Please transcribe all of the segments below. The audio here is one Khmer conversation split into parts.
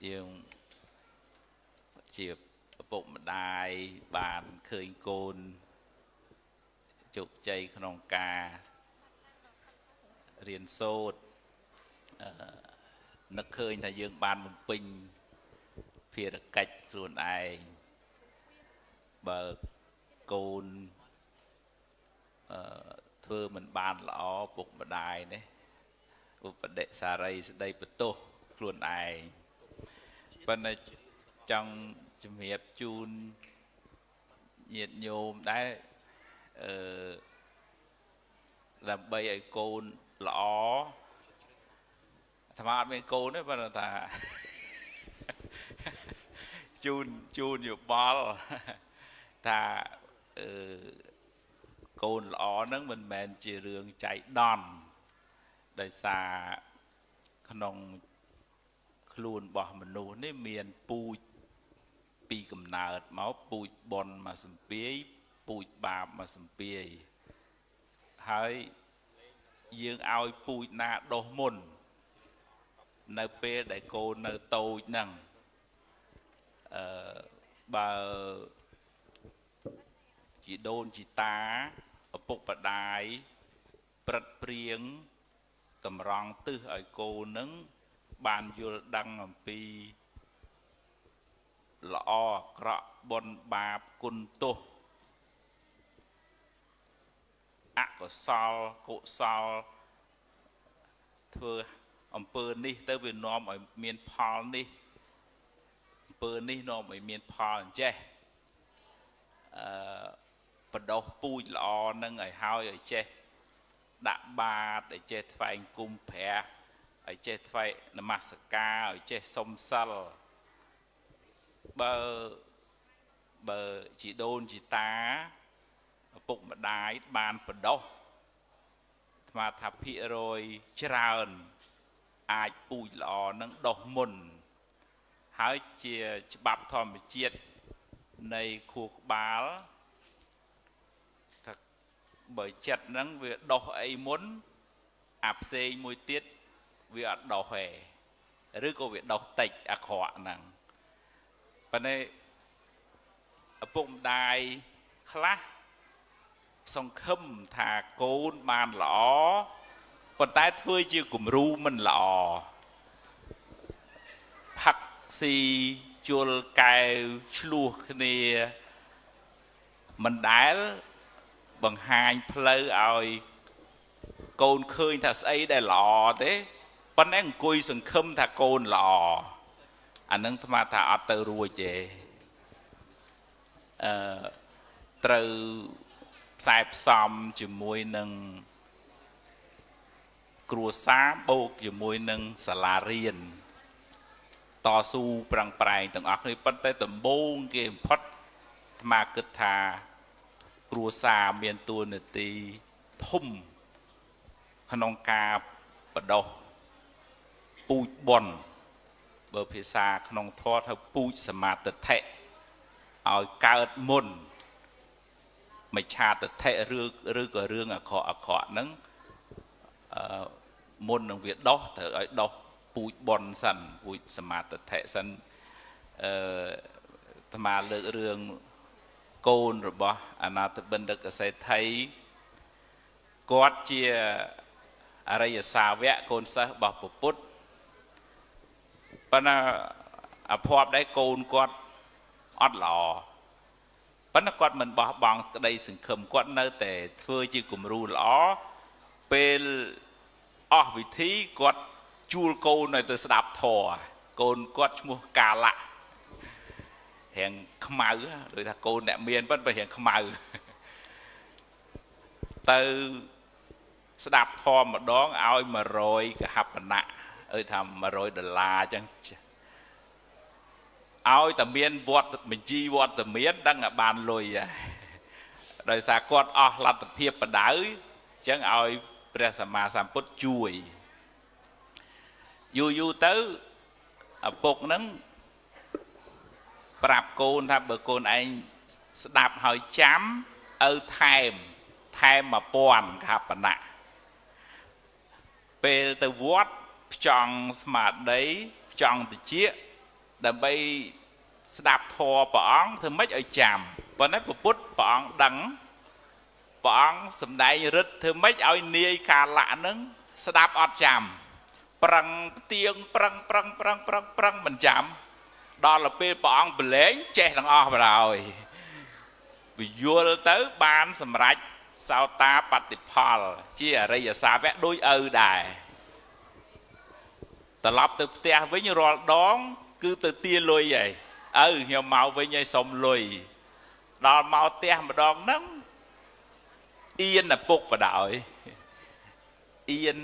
យើងជាឪពុកម្ដាយបានឃើញកូនជោគជ័យក្នុងការរៀនសូត្រអឺនឹកឃើញថាយើងបានបំពេញភារកិច្ចខ្លួនឯងបើកូនអឺធ្វើមិនបានល្អពុកម្ដាយនេះឧបដិសារីស្ដីបន្ទោសខ្លួនឯងប៉ុន្តែចង់ជំរាបជូនញាតិញោមដែរអឺដើម្បីឲ្យកូនល្អអាត្មាអត់មានកូនទេប៉ុន្តែថាជូនជូនយោបល់ថាអឺកូនល្អហ្នឹងមិនមែនជារឿងចៃដន្យដោយសារក្នុងខ្លួនរបស់មនុស្សនេះមានពូជពីកំណើតមកពូជបុណ្យមកសំពាយពូជបាបមកសំពាយហើយយើងឲ្យពូជណាដុះមុននៅពេលដែលកូននៅតូចហ្នឹងអឺបើជីដូនជីតាឪពុកម្ដាយព្រឹត្តព្រៀងតម្រង់ទិសឲ្យកូននឹងបានយល់ដឹងអំពីល្អអាក្រក់បុណ្យបាបគុណទោសអកុសលកុសលធ្វើអំពើនេះទៅវានាំឲ្យមានផលនេះអំពើនេះនាំឲ្យមានផលអញ្ចេះអឺបដោះពូជល្អនឹងឲ្យហើយឲ្យចេះដាក់បាតឲ្យចេះថ្វាយគុំព្រះឲ្យចេះថ្វាយនមស្ការឲ្យចេះសុំសិលបើបើជីដូនជីតាឪពុកម្ដាយបានបដោះអាត្មាថាភាគរយច្រើនអាចពូជល្អនឹងដុះមុនហើយជាច្បាប់ធម្មជាតិនៃខួរក្បាលថាបើចិត្តហ្នឹងវាដុះអីមុនអាផ្សេងមួយទៀតវាអត់ដុះទេឬក៏វាដុះតិចអាក្រក់ហ្នឹងប៉ុន្តែឪពុកម្ដាយខ្លះសង្ឃឹមថាកូនបានល្អប៉ុន្តែធ្វើជាគំរូមិនល្អផឹកស៊ីជុលកែវឆ្លោះគ្នាមិនដែលបង្ហាញផ្លូវឲ្យកូនឃើញថាស្អីដែលល្អទេប៉ុន្តែអង្គុយសង្ឃឹមថាកូនល្អអានឹងអាត្មាថាអត់ទៅរួចទេអឺត្រូវផ្សាយផ្សំជាមួយនឹងគ្រួសារបូកជាមួយនឹងសាលារៀនតស៊ូប្រឹងប្រែងទាំងអស់គ្នាប៉ុន្តែដំបូងគេបំផុតអាត្មាគិតថាគ្រួសារមានតួនាទីធំក្នុងការបដោះពូជបុណ្យបើភាសាក្នុងធម៌ថាពូជសមាទិដ្ឋិឲ្យកើតមុនមិច្ឆាទិដ្ឋិឬឬក៏រឿងអាក្រក់អាក្រក់ហ្នឹងអឺមុននឹងវាដោះត្រូវឲ្យដោះពូជបុណ្យសិនពូជសមាទិដ្ឋិសិនអឺអាត្មាលើករឿងកូនរបស់អនាថបណ្ឌិកសេដ្ឋីគាត់ជាអរិយសាវកកូនសិស្សរបស់ពុទ្ធប៉ុន្តែអភ័ព្វដែរកូនគាត់អត់ល្អប៉ុន្តែគាត់មិនបោះបង់ក្តីសង្ឃឹមគាត់នៅតែធ្វើជាគំរូល្អពេលអស់វិធីគាត់ជួលកូនឲ្យទៅស្ដាប់ធម៌កូនគាត់ឈ្មោះកាលៈរៀងខ្មៅដូចថាកូនអ្នកមានប៉ុន្តែរៀងខ្មៅទៅស្ដាប់ធម៌ម្ដងឲ្យ100កហបណៈអើយថា100ដុល្លារអញ្ចឹងឲ្យតែមានវត្តបញ្ជីវត្តមានដឹងឲ្យបានលុយហើយដោយសារគាត់អស់លទ្ធភាពបដៅអញ្ចឹងឲ្យព្រះសម្មាសម្ពុទ្ធជួយយូរយូរទៅឪពុកហ្នឹងប្រាប់កូនថាបើកូនឯងស្ដាប់ហើយចាំឪថែមថែម1000កហបណៈពេលទៅវត្តផ្ចង់ស្មារតីផ្ចង់តិច ដើម្បីស្ដាប់ធម៌ព្រះអង្គធ្វើម៉េចឲ្យចាំប៉ុន្តែព្រះពុទ្ធព្រះអង្គដឹងព្រះអង្គសំដែងរិទ្ធធ្វើម៉េចឲ្យនាយកាលៈនឹងស្ដាប់អត់ចាំប្រឹងទៀងប្រឹងប្រឹងប្រឹងប្រឹងប្រឹងមិនចាំដល់ទៅពេលព្រះអង្គប្រឡែងចេះទាំងអស់បណ្ដោយវិយល់ទៅបានសម្រេចសោតាបតិផល ជាអរិយសាវកដូចឪដែរត្រឡប់ទៅផ្ទះវិញរាល់ដង គឺទៅទាលុយហើយឪខ្ញុំមកវិញហើយសុំលុយដល់មកផ្ទះម្ដងហ្នឹងអៀនឪពុកបដ ாய் អៀន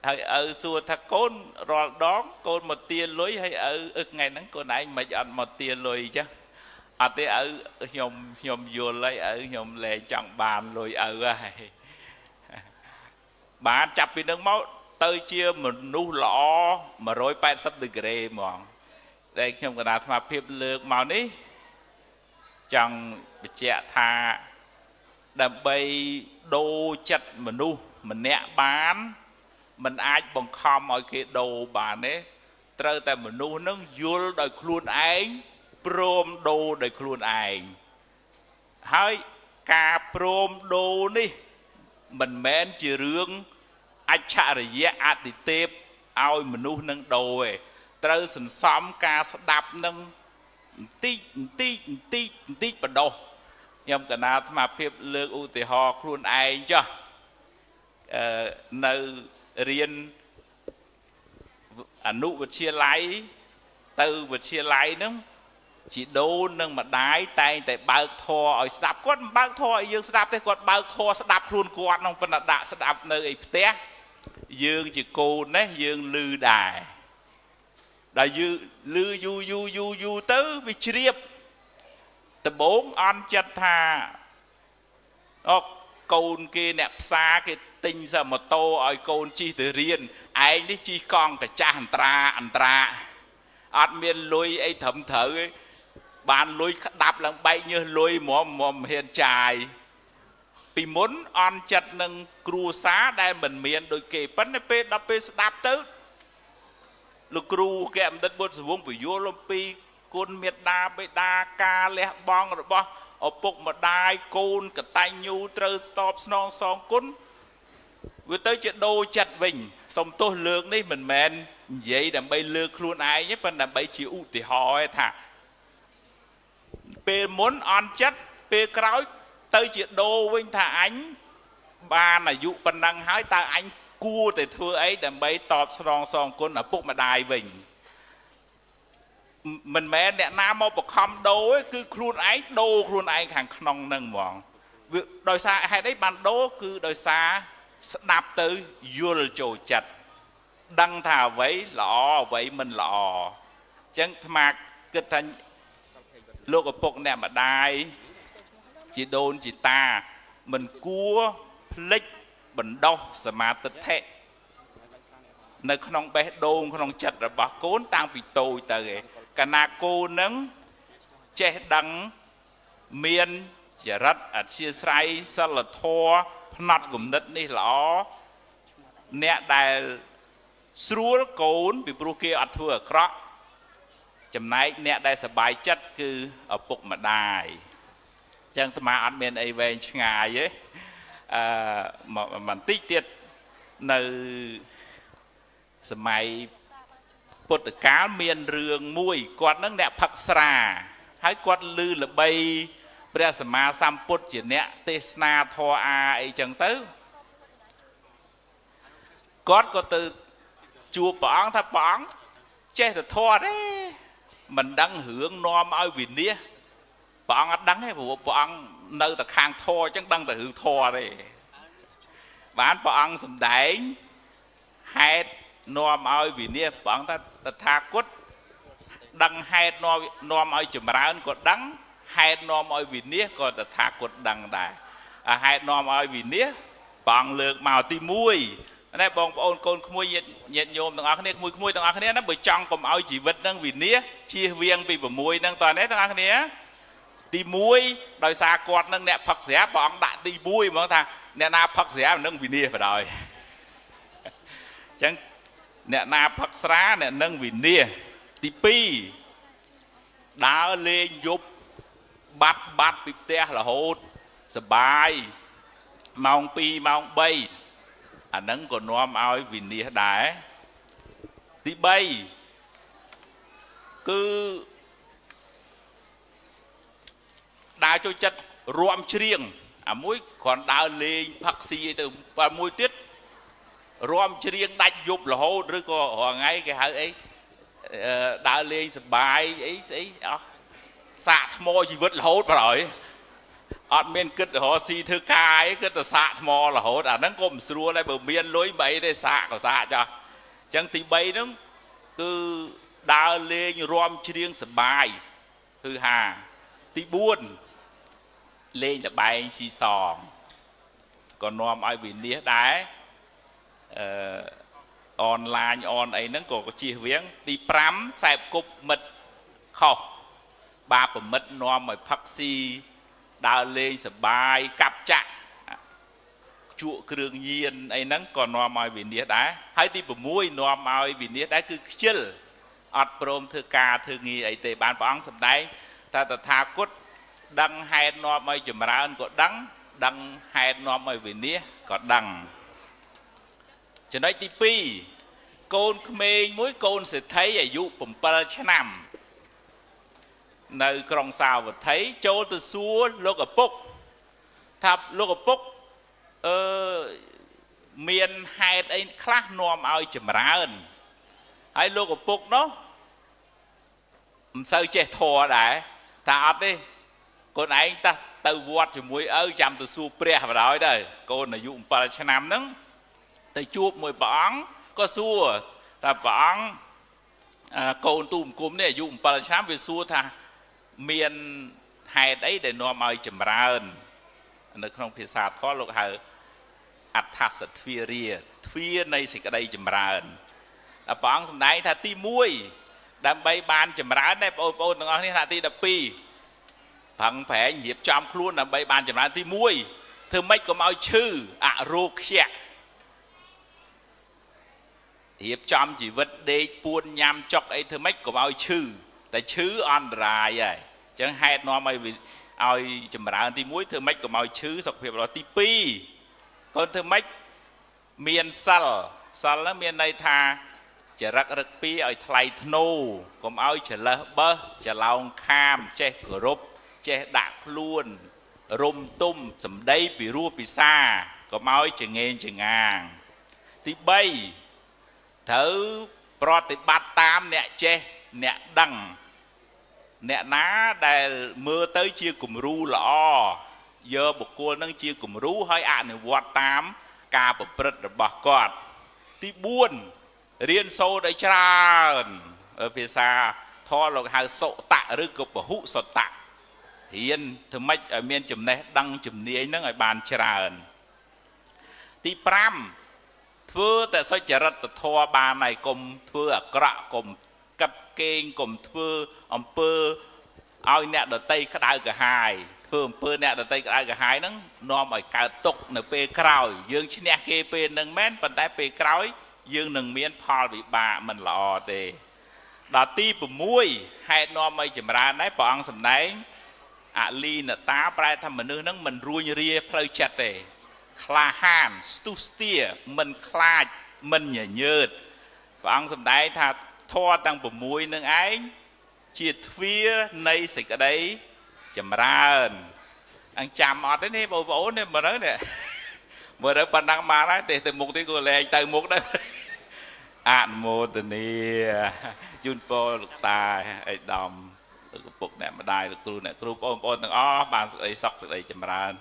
ហើយឪសួរថាកូនរាល់ដងកូនមកទាលុយហើយឪអឹកថ្ងៃហ្នឹងកូនឯងមិនអត់មកទាលុយចាអត់ទេឪខ្ញុំខ្ញុំយល់ហើយឪខ្ញុំលែងចង់បានលុយឪហើយបានចាប់ពីនឹងមកទៅជាមនុស្សល្អ180ដឺក្រេហ្មងដែលខ្ញុំកណ្ដាលអាត្មាភាពលើកមកនេះចង់បញ្ជាក់ថាដើម្បីដូរចិត្តមនុស្សម្នាក់បានมันអាចបង្ខំឲ្យគេដូរបានទេត្រូវតែមនុស្សនឹងយល់ដោយខ្លួនឯងព្រមដូរដោយខ្លួនឯងហើយការព្រមដូរនេះមិនមែនជារឿងអច្ឆរិយៈអតិទេពឲ្យមនុស្សនឹងដូរទេត្រូវសន្សំការស្ដាប់នឹងបន្តិចបន្តិចបន្តិចបន្តិចបដោះខ្ញុំកណាអាត្មាភាពលើកឧទាហរណ៍ខ្លួនឯងចុះនៅរៀនអនុវិទ្យាល័យទៅវិទ្យាល័យហ្នឹងជីដូននិងម្ដាយតែងតែបើកធម៌ឲ្យស្ដាប់គាត់មិនបើកធម៌ឲ្យយើងស្ដាប់ទេគាត់បើកធម៌ស្ដាប់ខ្លួនគាត់ក្នុងប៉ុន្តែដាក់ស្ដាប់នៅឯផ្ទះយើងជាកូននេះយើងឮដែរដល់យើងឮយូរយូរយូរយូរទៅវាជ្រាបដំបូងអន់ចិត្តថាអូកូនគេអ្នកផ្សារគេទិញសម៉ូតូឲ្យកូនជិះទៅរៀនឯងនេះជិះកង់កាចាស់អន្ត្រាអន្ត្រាអត់មានលុយអីត្រឹមត្រូវទេបានលុយក្តាប់ឡើងបែកញើសលុយហ្មងហ្មងមិនហ៊ានចាយពីមុនអន់ចិត្តនឹងគ្រួសារដែលមិនមានដូចគេប៉ុន្តែពេលដល់ពេលស្ដាប់ទៅលោកគ្រូគេអមដិតបុត្រសវងពយល់អំពីគុណមេត្តាបិតាការលះបង់របស់ឪពុកម្ដាយកូនកតញ្ញូត្រូវស្តបស្នងសងគុណវាទៅជាដូរចិត្តវិញសុំទោសលើកនេះមិនមែននិយាយដើម្បីលើកខ្លួនឯងទេប៉ុន្តែដើម្បីជាឧទាហរណ៍ថាពេលមុនអន់ចិត្តពេលក្រោយទៅជាដូរវិញថាអញបានអាយុប៉ុណ្ណឹងហើយតើអញគួរតែធ្វើអីដើម្បីតបស្នងសងគុណឪពុកម្ដាយវិញមិនមែនអ្នកណាមកបខំដូរទេគឺខ្លួនឯងដូរខ្លួនឯងខាងក្នុងហ្នឹងហ្មងវាដោយសារហេតុអីបានដូរគឺដោយសារស្ដាប់ទៅយល់ចូលចិត្តដឹងថាអ្វីល្អអ្វីមិនល្អអញ្ចឹងអាត្មាគិតថាលោកឪពុកអ្នកម្ដាយជីដូនជីតាមិនគួរភ្លេចបណ្ដោះសមាទិដ្ឋិនៅក្នុងបេះដូងក្នុងចិត្តរបស់កូនតាំងពីតូចទៅឯងកាលណាកូននឹងចេះដឹងមានចរិតអធិស្រ័យសិលធម៌ផ្នត់គំនិតនេះល្អអ្នកដែលស្រួលកូនពីព្រោះគេអត់ធ្វើអាក្រក់ចំណែកអ្នកដែលសប្បាយចិត្តគឺឪពុកម្ដាយអញ្ចឹងអាត្មាអត់មានអីវែងឆ្ងាយទេបន្តិចទៀតនៅសម័យពុទ្ធកាលមានរឿងមួយគាត់នឹងអ្នកផឹកស្រាហើយគាត់ឮល្បីព្រះសម្មាសម្ពុទ្ធជាអ្នកទេសនាធម៌អាអីចឹងទៅគាត់ក៏ទៅជួបព្រះអង្គថាព្រះអង្គចេះតែធម៌ទេមិនដឹងរឿងនាំឲ្យវិនាសព្រះអង្គអត់ដឹងទេព្រោះព្រះអង្គនៅតែខាងធម៌អញ្ចឹងដឹងតែរឿងធម៌ទេបានព្រះអង្គសម្ដែងហេតុនាំឲ្យវិនាសព្រះអង្គថាតថាគតដឹងហេតុនាំឲ្យចម្រើនក៏ដឹងហេតុនាំឲ្យវិនាសក៏តថាគតដឹងដែរហេតុនាំឲ្យវិនាសព្រះអង្គលើកមកទី1ណែបងប្អូនកូនក្មួយញាតិញោមទាំងអស់គ្នាក្មួយៗទាំងអស់គ្នាណាបើចង់កុំឲ្យជីវិតនឹងវិនាសជៀសវាងពី6ហ្នឹងតើនេះទាំងអស់គ្នាទី1ដោយសារគាត់នឹងអ្នកផឹកស្រាព្រះអង្គដាក់ទី1ហ្មងថាអ្នកណាផឹកស្រានឹងវិនាសបណ្ដោយអញ្ចឹងអ្នកណាផឹកស្រាអ្នកនឹងវិនាសទី2 ដើរលេងយប់បាត់បាត់ពីផ្ទះរហូតសបាយម៉ោង2ម៉ោង3អាហ្នឹងក៏នាំឲ្យវិនិច្ឆ័យដែរទី3គឺដើរចូលចិត្តរួមច្រៀងអាមួយគ្រាន់ដើរលេងផឹកស៊ីអីទៅបើមួយទៀតរួមច្រៀងដាច់យប់រហូតឬក៏រាល់ថ្ងៃគេហៅអីដើរលេងសបាយអីស្អីអស់សាកថ្មជីវិតរហូតបណ្ដោយអត់មានគិតរហស៊ីធ្វើការអីគិតតែសាកថ្មរហូតអាហ្នឹងក៏មិនស្រួលដែរបើមានលុយមិនអីទេសាកក៏សាកចោះអញ្ចឹងទី3ហ្នឹងគឺដើរលេងរួមច្រៀងសបាយគឺហាទី4លេងល្បែងស៊ីសងក៏នាំឲ្យវិនិច្ឆ័យដែរអឺអនឡាញអនអីហ្នឹងក៏ជៀសវាងទី5ខ្សែគប់មិត្តខុសបាបមិត្តនាំឲ្យផឹកស៊ីដើរលេងសបាយកាប់ចាក់ជក់គ្រឿងញៀនអីហ្នឹងក៏នាំឲ្យវិនិច្ឆ័យដែរហើយទី6នាំឲ្យវិនិច្ឆ័យដែរគឺខ្ជិលអត់ព្រមធ្វើការធ្វើងារអីទេបានព្រះអង្គសម្ដែងថាតថាគតដឹងហេតុនាំឲ្យចម្រើនក៏ដឹងដឹងហេតុនាំឲ្យវិនិច្ឆ័យក៏ដឹងចំណុចទី2កូនក្មេងមួយកូនសេដ្ឋីអាយុ7ឆ្នាំនៅក្រុងសាវត្ថីចូលទៅសួរលោកឪពុកថាលោកឪពុកអឺមានហេតុអីខ្លះនាំឲ្យចម្រើនហើយលោកឪពុកនោះមិនសូវចេះធម៌ដែរថាអត់ទេកូនឯងតោះទៅវត្តជាមួយឪចាំទៅសួរព្រះបណ្ដោយទៅកូនអាយុ7ឆ្នាំហ្នឹងទៅជួបមួយព្រះអង្គក៏សួរថាព្រះអង្គកូនទូបង្គំនេះអាយុ7ឆ្នាំវាសួរថាមានហេតុអីដែលនាំឲ្យចម្រើននៅក្នុងភាសាធម៌លោកហៅអដ្ឋសទ្វារាទ្វានៃសេចក្តីចម្រើនព្រះអង្គសម្ដែងថាទី1ដើម្បីបានចម្រើនដែរបងប្អូនទាំងអស់នេះថ្នាក់ទី12ប្រឹងប្រែងរៀបចំខ្លួនដើម្បីបានចម្រើនទី1ធ្វើម៉េចកុំឲ្យឈឺអរោគៈរៀបចំជីវិតដេកពួនញ៉ាំចុកអីធ្វើម៉េចកុំឲ្យឈឺតែឈឺអន្តរាយហើយអញ្ចឹងហេតុនាំឲ្យចម្រើនទី1ធ្វើម៉េចកុំឲ្យឈឺសុខភាពល្អទី2កូនធ្វើម៉េចមានសិលសិលហ្នឹងមានន័យថាចរិតរឹកពីឲ្យថ្លៃធ្នូកុំឲ្យច្រឡឹះបើសច្រឡោងខាមចេះគោរពចេះដាក់ខ្លួនរំទុំសម្ដីពីរោះពិសាកុំឲ្យចងេងចងាងទី3ត្រូវប្រតិបត្តិតាមអ្នកចេះអ្នកដឹងអ្នកណាដែលមើលទៅជាគំរូល្អយកបុគ្គលនឹងជាគំរូហើយអនុវត្តតាមការប្រព្រឹត្តរបស់គាត់ទី4រៀនសូត្រឲ្យច្រើនភាសាធម៌លោកហៅសុតៈឬក៏ពហុសតៈរៀនធ្វើម៉េចឲ្យមានចំណេះដឹងជំនាញហ្នឹងឲ្យបានច្រើនទី5ធ្វើតែសុចរិតធម៌បានហើយកុំធ្វើអាក្រក់កុំកឹបកេងកុំធ្វើអំពើឲ្យអ្នកដតីក្តៅក្រហាយធ្វើអំពើអ្នកដតីក្តៅក្រហាយហ្នឹងនាំឲ្យកើតទុក្ខនៅពេលក្រោយយើងឈ្នះគេពេលហ្នឹងមែនប៉ុន្តែពេលក្រោយយើងនឹងមានផលវិបាកមិនល្អទេដល់ទី6ហេតុនាំឲ្យចម្រើនដែរព្រះអង្គសម្ដែងអលីនតាប្រែថាមនុស្សហ្នឹងមិនរួញរាផ្លូវចិត្តទេក្លាហានស្ទុះស្ទាមិនខ្លាចមិនញញើតព្រះអង្គសម្ដែងថាធម៌ទាំង6នឹងឯងជាទ្វានៃសេចក្តីចម្រើនអញចាំអត់ទេនេះបងប្អូននេះមើលនេះមើលទៅប៉ុណ្ណឹងបានហើយទេទៅមុខទៀតក៏លែងទៅមុខដែរអនុមោទនាជូនពរលោកតាអៃដាមលោកឪពុកអ្នកម្ដាយលោកគ្រូអ្នកគ្រូបងប្អូនទាំងអស់បានសេចក្តីសុខសេចក្តីចម្រើន